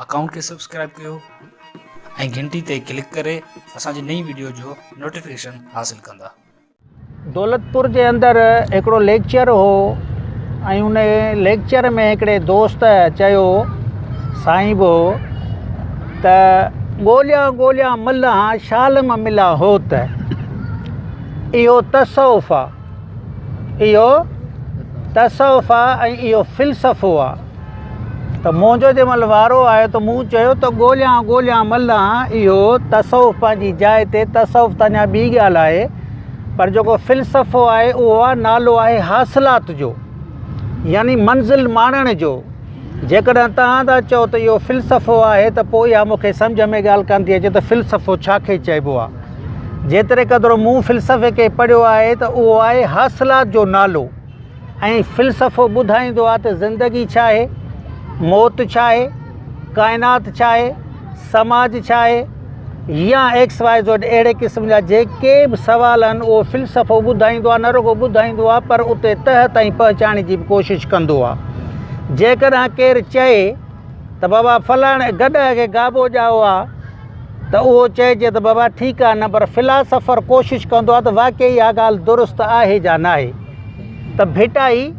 Account کي subscribe ڪيو ۽ گهنٽي تي ڪلڪ ڪري اسان جي نئين وڊيو جو نوٽيفڪيشن حاصل ڪندا. دولتپور جي اندر هڪڙو ليڪچر هو ۽ ان ليڪچر ۾ هڪڙي دوست چيو سائين به هو ته ڳوليان ڳوليان ملان شال م ملان هوت اهو تصوف آ اهو تصوف آ ۽ اهو فلسفو آ ته منهنجو جنهن مهل وارو آيو ته مون چيو ته ڳوليان ڳوليان ملان اهو تصوف پنهنجي جاء تي تصوف ته اڃا ٻي ڳالهه آهي پر جيڪو فلسفو آهي اهو آ نالو آهي حاصلات جو يعني منزل ماڻڻ جو جيڪڏهن توهان ٿا چئو ته اهو فلسفو آهي ته پوء اها مون کي سمجهه ۾ ڳالهه ڪانه ٿي اچي ته فلسفو ڇا کي چئبو آهي جيتري قدر مون فلسفي کي پڙهيو آهي ته اهو آهي حاصلات جو نالو ۽ فلسفو ٻڌائيندو آهي ته زندگي ڇا آهي، موت ڇا آهي، ڪائنات ڇا آهي، سماج ڇا آهي يا ايڪس واء زيڊ اهڙي قسم جا جيڪي به سوال آهن اهو فلسفو ٻڌائيندو آهي نه رڳو ٻڌائيندو آهي پر اتي تهه تائين پهچائڻ جي به ڪوشش ڪندو آهي. جيڪڏهن ڪير چئي ته بابا فلاڻي گڏهه کي گابو ڄائو آ ته اهو چئجي ته بابا ٺيڪ آ نه پر فلاسفر ڪوشش ڪندو آ ته واقعي اها ڳالهه درست آهي جا ناهي ته ڀٽائي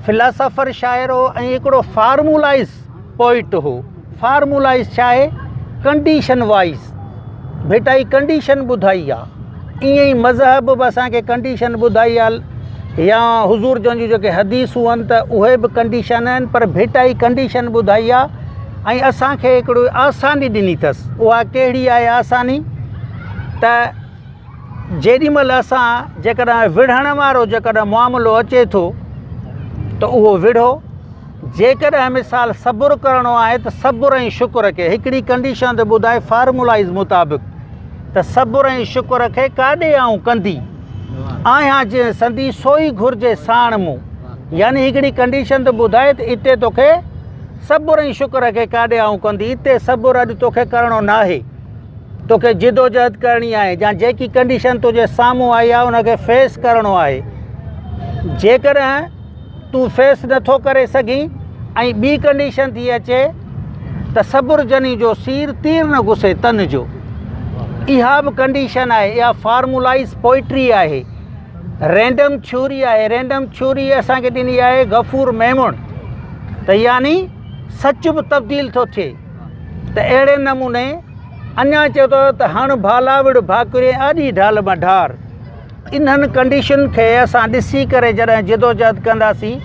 فلاسافر شاعر هو ۽ هڪڙو فارمولائز پوئٽ هو فارمولائز ڇا آهي ڪنڊيشن وائز ڀٽائي ڪنڊيشن ٻڌائي آ ائين ئي مذهب به اسان کي ڪنڊيشن ٻڌائي آ يا حضور جن جون جيڪي حديثون آهن ته اهي به ڪنڊيشن آهن پر ڀٽائي ڪنڊيشن ٻڌائي آ ۽ اسان کي هڪڙي آساني ڏني اٿس اها ڪهڙي آهي آساني ته جيڏي مهل اسان جيڪڏهن وڙهڻ وارو جيڪڏهن معاملو اچي ٿو ته اهو وڙهو جيڪڏهن مثال صبر ڪرڻو آهي ته صبر ۽ شڪر کي هڪڙي ڪنڊيشن تي ٻڌائي فارمولائز مطابق ته صبر ۽ شڪر کي ڪاڏي آئون ڪندي آهيان جنهن سندي سوئي گهرجي ساڻ مون يعني هڪڙي ڪنڊيشن ته ٻڌائي ته اتي توکي صبر ۽ شڪر کي ڪاڏي آئون ڪندي اتي صبر اڄ توکي ڪرڻو ناهي توکي جدوجهد ڪرڻي آهي يا جيڪي ڪنڊيشن تنهنجي سامهون آئي آهي ان کي فيس ڪرڻو آهي جيڪڏهن تون فيس نٿو ڪري سگهين ۽ ٻي ڪنڊيشن ٿي اچي ته صبر جني جو سير تير نه گسي تن جو اها به ڪنڊيشن آهي اها فارمولائز پوئٽري آهي رينڊم ٿيوري آهي رينڊم ٿيوري اسان کي ڏني آهي غفور ميمڻ ته يعني سچ به تبديل ٿو ٿئي ته اهڙي نموني اڃا چئي ٿو ته هڻ ڀالا وڙ ڀاڪري آڏي ڍال مان ڍار انهن ڪنڊيشن کي اسان ڏسي ڪري جڏهن جدوجهد ڪنداسين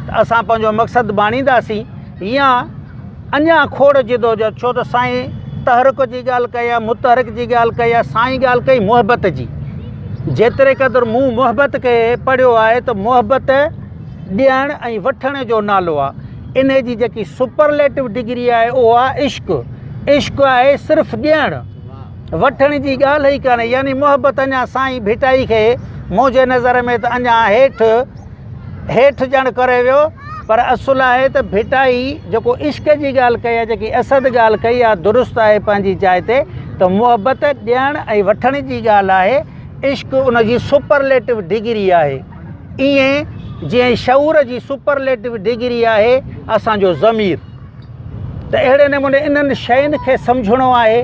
ته اسان پنهنجو مقصد ماڻينداسين يا اڃا کوڙ جدوجهد ڇو ته سائين تحرڪ جي ڳالهه ڪئي آهي متحرڪ جي ڳالهه ڪئي آهي سائين ڳالهه ڪئي محبت جي جيتري قدر مون محبت کي پڙهيو آهي ته محبت ڏيڻ ۽ وٺڻ جو نالو آهي انهي جي جيڪي سپرليٽو ڊگري آهي اهو آهي عشق عشق آهي صرف ڏيڻ وٺڻ جي ڳالهه ئي ڪانهي يعني محبت اڃا سائين ڀٽائي کي منهنجي نظر ۾ ته اڃا هيٺ هيٺ ڄڻ ڪري ويو پر اصل آهي ته ڀٽائي جيڪو عشق جي ڳالهه ڪئي آهي جيڪي اسد ڳالهه ڪئي آهي درست آهي پنهنجي جاء تي ته محبت ڏيڻ ۽ وٺڻ جي ڳالهه آهي عشق ان جي سپرليٽو ڊگري آهي ائين جيئن شعور جي سپرليٽو ڊگري آهي اسان جو ضمير ته اهڙي نموني انهن شين کي سمجهڻو آهي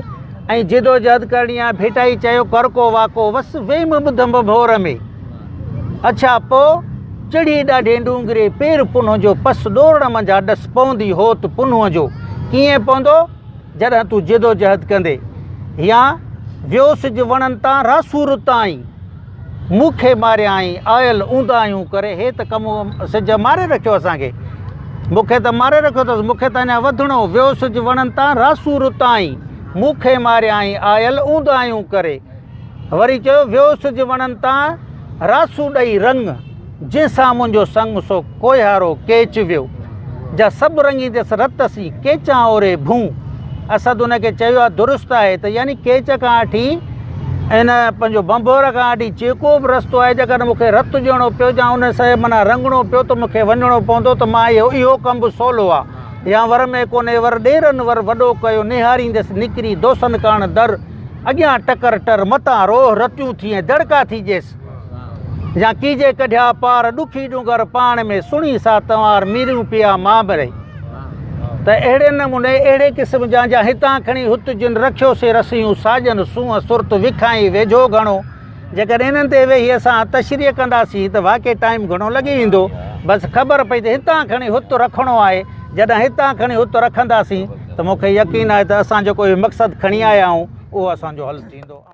۽ جدوجهد ڪرڻي آهي. ڀٽائي چيو ڪر ڪو واڪو وس ويم ٻڌم ڀور ۾، اڇا پو چڙهي ڏاڍي ڏونگري پير پنهون جو پس ڏورڻ منجهان ڏس پوندي هوت پنهون جو ڪيئن پوندو جڏهن تون جدوجهد ڪندي يا ويو سج وڻن تان راسو رتائين. مون کي ماريائين، آيل اونداهيون ڪري، هي ته ڪم سج ماري رکيو اسان کي، مون کي ته ماري رکيو اٿس، مون کي ته اڃا وڌڻو هو، ويو سج وڻن تان راسون رتائين، مون کي ماريائين، آيل اونداهيون ڪري. وري چيو، ويو سج وڻن تان راسون ڏئي رڱ، جنهن سان منهنجو سڱ سو ڪوهيارو ڪيچ ويو، جا سڀ رڱينديس رت سين، ڪيچان اوري ڀون. اسد ان کي چيو آ درست آهي ته يعني ڪيچ کان وٺي ان پنهنجو ڀنڀور کان وٺي جيڪو به رستو آهي جيڪڏهن مون کي رت ڏيڻو پيو يا ان سان معنيٰ رڱڻو پيو ته مون کي وڃڻو پوندو ته مان اهو اهو ڪم به سولو آ يا ور ۾ ڪونهي ور ڏيرن ور وڏو ڪيو نهاريندس نڪري دوسن ڪاڻ در اڳيان ٽڪر ٽر متان روهه رتيون ٿئين دڙڪا ٿيجيس يا ڪيجي ڪڍيا پار ڏکي ڏونگر پاڻ ۾ سڻي سا تنوار ميريون پيا مانبري. ته اهڙي نموني اهڙي قسم جا جا هتان کڻي هت جن رکيو سي رسيون ساڄن سونهن سرت وکائين ويجهو گهڻو. جيڪڏهن انهن تي ويهي اسان تشريح ڪنداسين ته واقعي ٽائيم گهڻو لڳي ويندو. بس خبر پئي ته هتان کڻي هت رکڻو آهي. جڏهن هتان کڻي هت رکنداسين ته مون کي يقين آهي ته اسان جيڪو هي مقصد کڻي آيا آهيون اهو اسان جو حل ٿيندو.